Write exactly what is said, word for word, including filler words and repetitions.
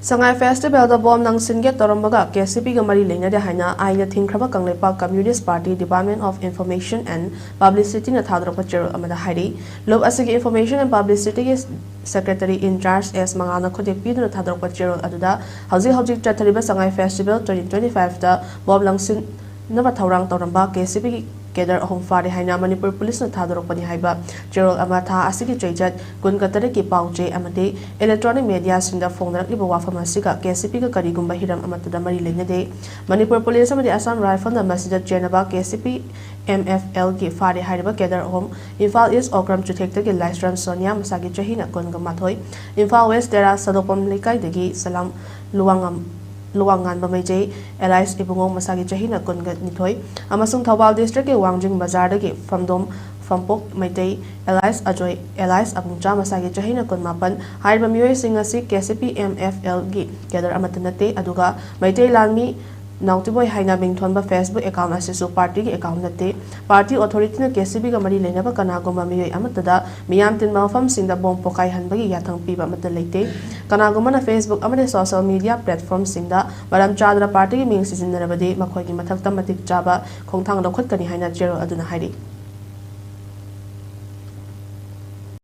ꯁꯉꯥꯏ ꯐꯦꯁꯇꯤꯚꯦꯜꯗ bomb ꯂꯪꯁꯤꯟꯒꯦ ꯇꯧꯔꯝꯕꯒ K C ꯄꯤꯒ ꯃꯔꯤ ꯂꯩꯅꯗꯦ ꯍꯥꯏꯅ ꯑꯥꯏꯟꯅ ꯊꯤꯡꯈ꯭ꯔꯕ Kangleipak communist party Department of Information and Publicityꯅ ꯊꯥꯗꯣꯔꯛꯄ ꯆꯦꯔꯣꯜ ꯑꯃꯗ ꯍꯥꯏꯔꯤ꯫ ꯂꯨꯞ ꯑꯁꯤꯒꯤ Information and Publicityꯒꯤ Secretary in Charge ꯑꯦꯁ ꯃꯉꯥꯜꯅ ꯈꯨꯗꯦꯛ ꯄꯤꯗꯨꯅ ꯊꯥꯗꯣꯔꯛꯄ ꯆꯦꯔꯣꯜ ꯑꯗꯨꯗ ꯍꯧꯖꯤꯛ ꯍꯧꯖꯤꯛ ꯆꯠꯊꯔꯤꯕ ꯁꯉꯥꯏ ꯐꯦꯁꯇꯤꯚꯦꯜ twenty twenty fiveꯇ ꯕꯣꯝ ꯂꯪꯁꯤꯟꯅꯕ ꯊꯧꯔꯥꯡ ꯇꯧꯔꯝꯕ ꯀꯦ ꯁꯤ ꯄꯤꯒꯤ ꯀꯦꯗꯔ ꯑꯍꯨꯝ ꯐꯥꯔꯦ ꯍꯥꯏꯅ ꯃꯅꯤꯄꯨꯔ ꯄꯨꯂꯤꯁꯅ ꯊꯥꯗꯣꯔꯛꯄꯅꯤ ꯍꯥꯏꯕ ꯆꯦꯔꯣꯜ ꯑꯃ ꯊꯥ ꯑꯁꯤꯒꯤ ꯆꯩꯆꯠ ꯀꯨꯟꯒ ꯇꯔꯦꯠꯀꯤ ꯄꯥꯎ ꯆꯦ ꯑꯃꯗꯤ ꯏꯂꯦꯛꯇ꯭ꯔꯣꯅꯤꯛ ꯃꯦꯗꯤꯌꯥꯁꯤꯡꯗ ꯐꯣꯡꯅꯔꯛꯂꯤꯕ ꯋꯥꯐꯝ ꯑꯁꯤꯒ ꯀꯦ ꯁꯤ ꯄꯤꯒ ꯀꯔꯤꯒꯨꯝꯕ ꯍꯤꯔꯝ ꯑꯃꯠꯇꯗ ꯃꯔꯤ ꯂꯩꯅꯗꯦ꯫ ꯃꯅꯤꯄꯨꯔ ꯄꯨꯂꯤꯁ ꯑꯃꯗꯤ ꯑꯁꯥꯝ ꯔꯥꯏꯐꯜꯅ ꯃꯁꯤꯗ ꯆꯦꯟꯅꯕ ꯀꯦ ꯁꯤ ꯄꯤ ꯑꯦꯝ ꯑꯦꯐ ꯑꯦꯜꯒꯤ ꯐꯥꯔꯦ ꯍꯥꯏꯔꯤꯕ ꯀꯦꯗꯔ ꯑꯍꯨꯝ ꯏꯝꯐꯥꯜ ꯏꯁ ꯑꯣꯀ꯭ꯔꯝ ꯆꯨꯊꯦꯛꯇꯒꯤ ꯂꯥꯏꯁ꯭ꯔꯝ ꯁꯣꯅꯤꯌꯥ, ꯃꯁꯥꯒꯤ ꯆꯍꯤꯅ ꯀꯨꯟꯒ ꯃꯥꯊꯣꯏ, ꯏꯝꯐꯥꯜ ꯋꯦꯁ ꯇꯦꯔꯥ ꯁꯥꯗꯣꯛꯄꯝ ꯂꯩꯀꯥꯏꯗꯒꯤ ꯁꯂꯥꯝ ꯂꯨꯋꯥꯡꯉꯝ-, ꯂꯨꯋꯥꯡꯉꯥꯟꯕ ꯃꯩꯖꯩ ꯑꯦꯂꯥꯏꯁ ꯏꯕꯨꯡꯉꯣ, ꯃꯁꯥꯒꯤ ꯆꯍꯤꯅ ꯀꯨꯟꯒ ꯅꯤꯊꯣꯏ, ꯑꯃꯁꯨꯡ ꯊꯧꯕꯥꯜ ꯗꯤꯁꯇ꯭ꯔꯤꯛꯀꯤ ꯋꯥꯡꯖꯤꯡ ꯕꯖꯥꯔꯗꯒꯤ ꯐꯝꯗꯣꯝ ꯐꯝꯄꯣꯛ ꯃꯩꯇꯩ ꯑꯦꯂꯥꯏꯁ ꯑꯖꯣꯏ ꯑꯦꯂꯥꯏꯁ ꯑꯕꯨꯡꯆꯥ, ꯃꯁꯥꯒꯤ ꯆꯍꯤꯅ ꯀꯨꯟꯃꯥꯄꯟ ꯍꯥꯏꯔꯤꯕ ꯃꯤꯑꯣꯏꯁꯤꯡ ꯑꯁꯤ K C P M F ꯑꯦꯜꯒꯤ ꯀꯦꯗꯔ ꯑꯃꯠꯇ ꯅꯠꯇꯦ꯫ ꯑꯗꯨꯒ ꯃꯩꯇꯩ ꯂꯥꯟꯃꯤ ꯅꯥꯎꯇꯤꯕꯣꯏ ꯍꯥꯏꯅ ꯃꯤꯡꯊꯣꯟꯕ Facebook account ꯑꯁꯤꯁꯨ ꯄꯥꯔꯇꯤꯒꯤ account ꯅꯠꯇꯦ꯫ ꯄꯥꯔꯇꯤ ꯑꯣꯊꯣꯔꯤꯇꯤꯅ ꯀꯦ ꯁꯤ ꯄꯤꯒ ꯃꯔꯤ ꯂꯩꯅꯕ ꯀꯅꯥꯒꯨꯝꯕ ꯃꯤꯑꯣꯏ ꯑꯃꯠꯇꯗ ꯃꯤꯌꯥꯝ ꯇꯤꯟꯕ ꯃꯐꯝꯁꯤꯡꯗ ꯕꯣꯝ ꯄꯣꯈꯥꯏꯍꯟꯕꯒꯤ ꯌꯥꯊꯪ ꯄꯤꯕ ꯑꯃꯠꯇ ꯂꯩꯇꯦ꯫ ꯀꯅꯥꯒꯨꯝꯕꯅ Facebook ꯑꯃꯗꯤ social media platformꯁꯤꯡꯗ ꯃꯔꯝ ꯆꯥꯗꯅ ꯄꯥꯔꯇꯤꯒꯤ ꯃꯤꯡ ꯁꯤꯖꯤꯟꯅꯔꯕꯗꯤ ꯃꯈꯣꯏꯒꯤ ꯃꯊꯛꯇ ꯃꯇꯤꯛ ꯆꯥꯕ ꯈꯣꯡꯊꯥꯡ ꯂꯧꯈꯠꯀꯅꯤ ꯍꯥꯏꯅ ꯆꯦꯔꯣꯜ ꯑꯗꯨꯅ ꯍꯥꯏꯔꯤ꯫